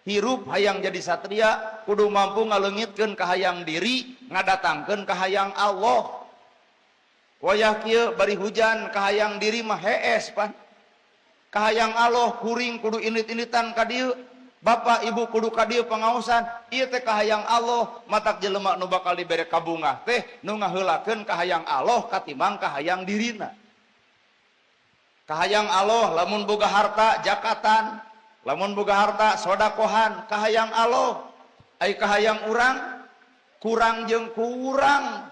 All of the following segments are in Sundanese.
Hirup hayang jadi satria kudu mampu ngaleungitkeun kahayang diri, ngadatangkeun kahayang Allah. Wayah kieu bari hujan kahayang diri mah hees pan. Kahayang Allah kuring kudu indit-inditan ka dieu. Bapak ibu kudu ka dieu pangaosan, ieu teh kahayang Allah, matak jelema nu bakal dibere kabungah teh nu ngaheulakeun kahayang Allah katimbang kahayang dirina. Kahayang Allah lamun boga harta jakatan, lamun boga harta sodakohan, kahayang Allah. Ai kahayang urang kurang jeung kurang.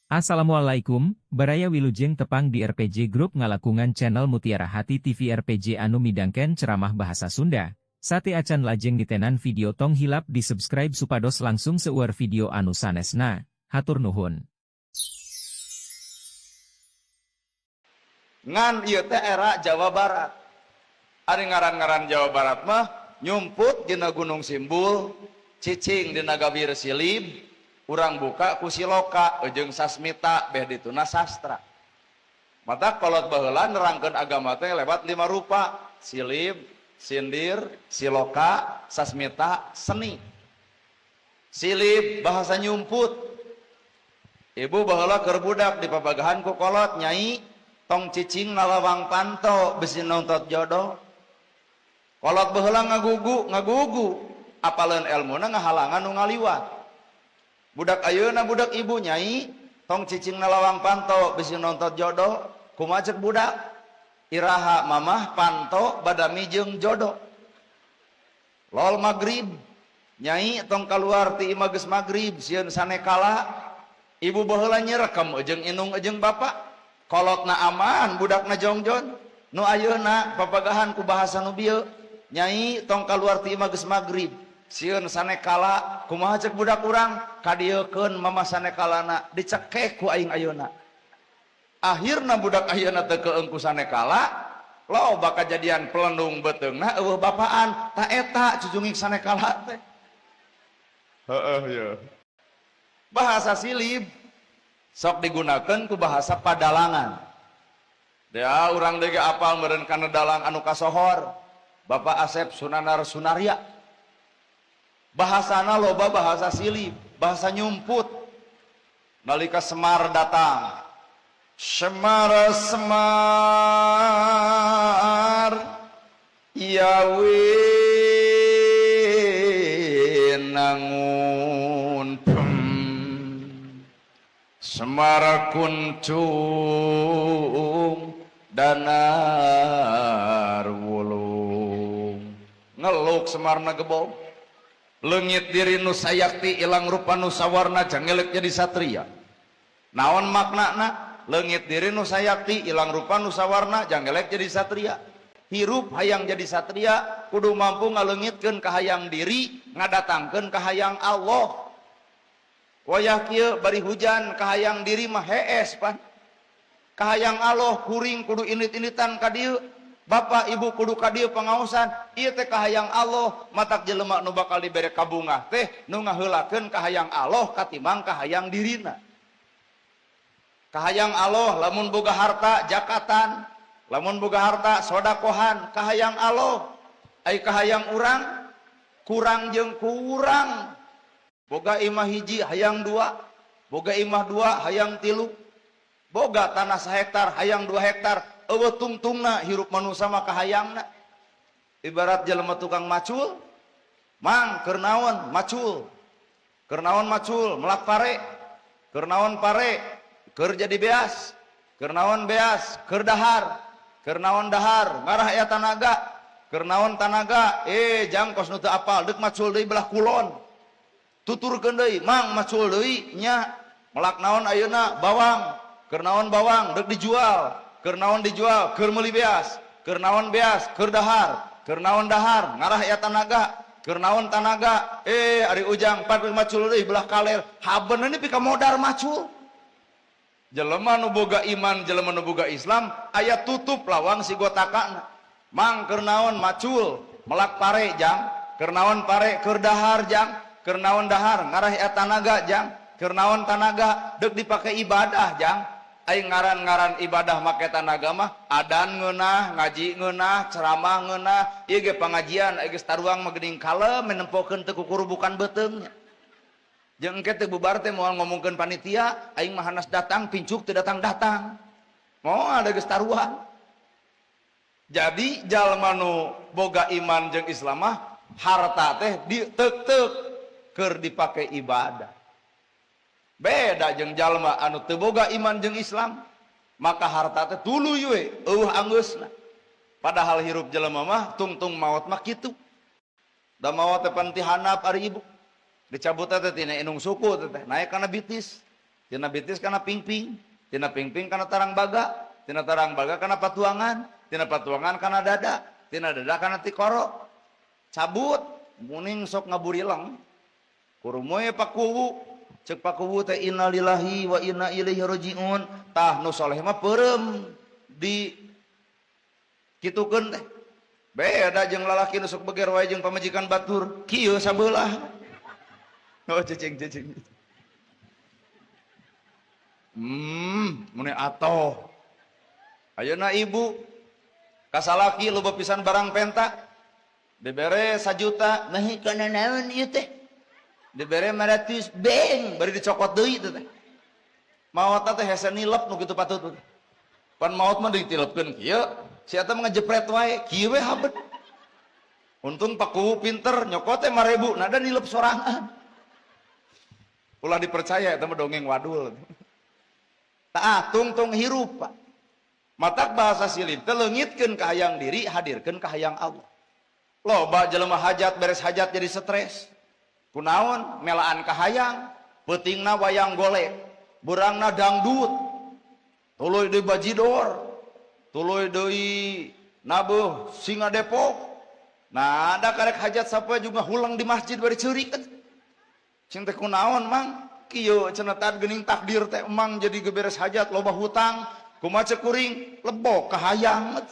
Assalamualaikum, Baraya, Wilujeng tepang di RPG Group ngalangkungan channel Mutiara Hati TV RPG anu midangkeun ceramah bahasa Sunda. Sateuacan lajeng ditenan video, tong hilap di subscribe supados langkung seueur video anu sanesna. Hatur nuhun. Ngan ieu teh era Jawa Barat. Ari ngaran-ngaran Jawa Barat mah nyumput dina Gunung Simbul, cicing dina Gawir Silib, urang buka ku siloka jeung sasmita beh dituna sastra. Mata kolot baheula nerangkeun agama teh lewat lima rupa: silib, sindir, siloka, sasmita, seni. Silib bahasa nyumput. Ibu baheula keur budak dipapagahan ku kolot, "Nyai, tong cicing nalawang panto, bisi nontot jodoh." Kolot baheula ngagugu ngagugu, apaleun elmuna ngahalangan nu ngaliwat. Budak ayeuna, budak ibu, "Nyai, tong cicing nalawang panto, bisi nontot jodoh." Kumaha cek budak? "Iraha, Mamah, panto badami jeung jodoh?" Lol magrib, "Nyai, tong keluar ti imah geus magrib, sieun sanekala." Ibu baheula nyerekem jeung indung jeung bapak, kolotna aman, budakna jongjon. Nu ayeuna papagahan ku bahasa nu bieu, "Nyai, tong keluar ti imah geus magrib, sieun sanekala." Kumaha cek budak urang? "Kadieukeun, Mama, sanekalana, dicekek ku aing ayeuna." Akhirna budak ayeuna teu keung ku sanekala, loba kajadian pelendung beuteungna eueuh bapaan. Ta eta cucungik sanekala teh. Heeh ye. Bahasa silib sok digunakan ku bahasa padalangan. Ya, urang deui apal meureun kana dalang anu kasohor, Bapak Asep Sunanar Sunarya. Bahasana loba bahasa silib, bahasa nyumput. Nalika Semar datang, "Semar, Semar, ya winangun, Semar kuncung danar wulung." Ngeluk Semarna gebog. Leungit diri nu sayakti, ilang rupa nu sawarna, jangelek jadi satria. Naon maknana? Leungit diri nu sayakti, ilang rupa nu sawarna, jangelek jadi satria. Hirup hayang jadi satria kudu mampu ngaleungitkeun kahayang diri, ngadatangkeun kahayang Allah. Wayah kieu bari hujan kahayang diri mah hees pan. Kahayang Allah kuring kudu indit-inditan ka dieu. Bapak ibu kudu ka dieu pangaosan, ieu teh kahayang Allah, matak jelema nu bakal dibere kabungah teh nu ngaheulakeun kahayang Allah katimbang kahayang dirina. Kahayang Allah lamun boga harta jakatan, lamun boga harta sodakohan, kahayang Allah. Ai kahayang urang kurang jeung kurang. Boga imah hiji hayang dua, boga imah dua hayang tilu, boga tanah sahektar hayang 2 hektar. Eueuh tungtungna hirup manusia mah kahayangna. Ibarat jelema tukang macul, "Mang, keur naon macul?" "Keur naon macul?" "Melak pare." "Keur naon pare?" "Keur jadi beas." "Keur naon beas?" "Keur dahar." "Keur naon dahar?" "Ngarah aya tanaga." "Keur naon tanaga?" "Eh, jang, kos nu teu apal, deuk macul deui belah kulon." Tuturkeun deui, "Mang, macul deui nya." "Melak naon ayeuna?" "Bawang." "Keur naon bawang?" "Deuk dijual." "Keur naon dijual?" "Keur meuli beas." "Keur naon beas?" "Keur dahar." "Keur naon dahar?" "Ngarah aya tanaga." "Keur naon tanaga?" "Eh, ari Ujang pan macul deui belah kaler." Haben ini pika modar macul. Jelema nu boga iman, jelema nu boga Islam, aya tutup lawang si gotakana. "Mang, keur naon macul?" "Melak pare, Jang." "Keur naon pare?" "Keur dahar, Jang." "Keur naon dahar?" "Ngarah aya tanaga, Jang." "Keur naon tanaga?" "Deuk dipake ibadah, Jang." Aing ngaran-ngaran ibadah make tanaga mah adan ngeunah, ngaji ngeunah, ceramah ngeunah, ieu ge pangajian geus taruang mah geuning kalem nempokeun teu kukurubukan beuteungnya. Jeung engke teu bubar teh moal ngomongkeun panitia, aing mah hanas datang pincuk teu datang-datang. Moal da geus taruang. Jadi jalma nu boga iman jeung Islam mah harta teh diteuk-teuk keur dipake ibadah. Beda jeung jalma anu teu boga iman jeung Islam, maka harta teh tuluy we eueuh anggeusna. Padahal hirup jelema mah tungtung maot mah kitu. Da maot teh pan ti handap ari ibu. Dicabut teh tina indung suku teh naik kana bitis. Tina bitis kana pingping, tina pingping kana tarang baga, tina tarang baga kana patuangan, tina patuangan kana dada, tina dada kana tikoro. Cabut muning sok ngaburileng. Kurumoy pakuwu. Cek pakuwu teh innalillahi wa inna ilaihi rajiun. Tah nu soleh mah peureum di kitukeun teh. Beda jeung lalaki nu sok beger wae jeung pamajikan batur, kieu sabelah. Oh cicing cicing. Mun atoh. Ayeuna ibu kasalaki loba pisan barang penta. Dibere 1 juta, nah kana naon ieu teh? Dibere 500 beng, bari dicokot deui teh teh. Maot teh hese nilep nu kitu patut. Pan maot mah ditilepkeun kieu, si eta mah ngejepret wae, kieu we habet. Untung paku pinter nyokot teh 5.000, nada nilep sorangan. Ulah dipercaya eta mah dongeng wadul. Tah tungtung hirup Pak. Matak bahasa silib teh leungitkeun kahayang diri, hadirkeun kahayang Allah. Loba jelema hajat beres hajat jadi stres. Kunaon melaan kahayang, peutingna wayang golek, beurangna dangdut, tuluy deui bajidor, tuluy deui nabeuh singa Depok. Nah, ada karek hajat sapoe juga hulang di masjid bari ceurik. Cing teh kunaon mang? Kieu cenah tad geuning takdir teh emang jadi geberes hajat loba hutang, kumaha ceuk kuring lebok kahayang.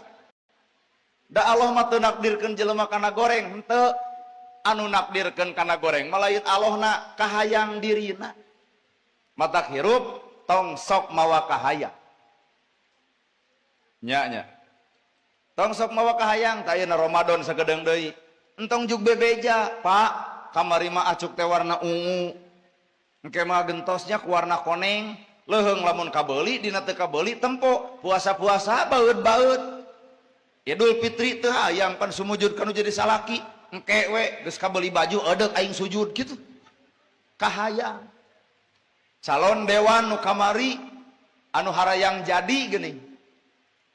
Da Allah mah teu nakdirkeun jelema kana goreng, henteu. Anu nakdirkeun kana goreng mah lain Allahna, kahayang dirina. Matak hirup tong sok mawa kahayang. Nya nya. Tong sok mawa kahayang, tah ayeuna Ramadan sagedeung deui. Entong jug bebeja, Pak, kamari mah acuk teh warna ungu. Engke mah gentosnya ku warna koneng. Leuheung lamun kabeuli dina teu kabeuli tempo, puasa-puasa baeud-baeud. Idul Fitri teu hayang pan sumujud kanu jadi salaki. Engke we geus kabeuli baju edeuk aing sujud kitu. Kahayang. Calon dewan nu kamari anu harayang jadi geuning.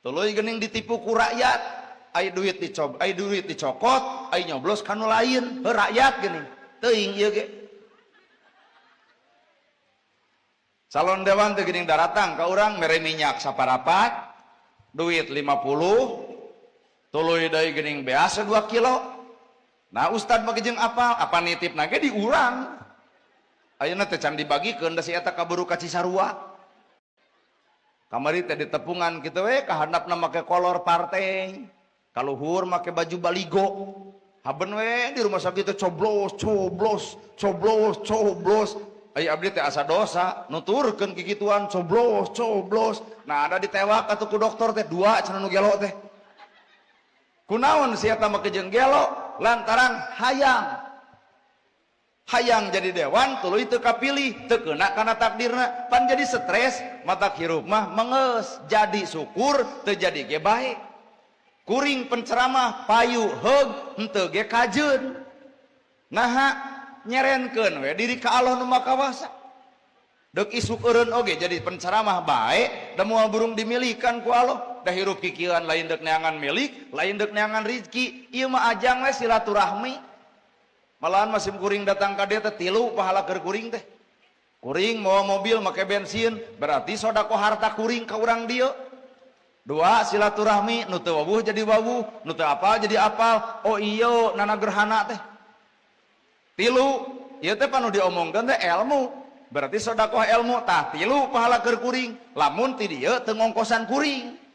Tuluy geuning ditipu ku rakyat, ai duit dicob, ai duit dicokot, ai nyoblos kanu lain, heuh rakyat geuning. Teuing ieu ge. Calon dewan teh geuning daratang ka urang mere minyak saparapat, duit 50, tuluy deui geuning beas 2 kilo. Nah ustad mah jeung apal, apa nitipna ge di urang. Ayeuna teh can dibagikeun da si eta kaburu ka Cisarua. Kamari teh ditepungan kitu we kahandapna make kolor partai, kaluhur make baju baligo. Haben we di rumah sakit teh coblos, coblos, coblos, coblos. Ai abdi teh asa dosa nuturkeun kikituan coblos, coblos. Nah ada ditewak atuh ku dokter teh 2 cenah nu gelo teh. Kunaon si eta make jeung gelo lantaran hayang. Hayang jadi dewan tuluy teu kapilih, teu keuna kana takdirna, pan jadi stres, matak hirup mah mengeus, jadi syukur teu jadi ge bae. Kuring penceramah payu heug henteu ge kajeun. Naha nyerenkeun we diri ka Allah nu Maha Kawasa. Deuk isuk eureun oge jadi penceramah bae, da moal burung dimilikan ku Allah. Da hirup kikieuan lain deuk neangan milik, lain deuk neangan rizki. Ieu mah ajang we silaturahmi. Malahan masih kuring datang ka dieu teh tilu pahala keur kuring teh. Kuring mawa mobil make bensin, berarti sodako harta kuring ka urang dieu. 2 silaturahmi, nu teu wawuh jadi wawuh, nu teu apal jadi apal. Oh iya nana gerhana teh. 3, ieu teh panu diomongkeun teh ilmu. Berarti sodakoh ilmu tah 3 pahala keur kuring. Lamun ti dieu teu ngongkosan kuring.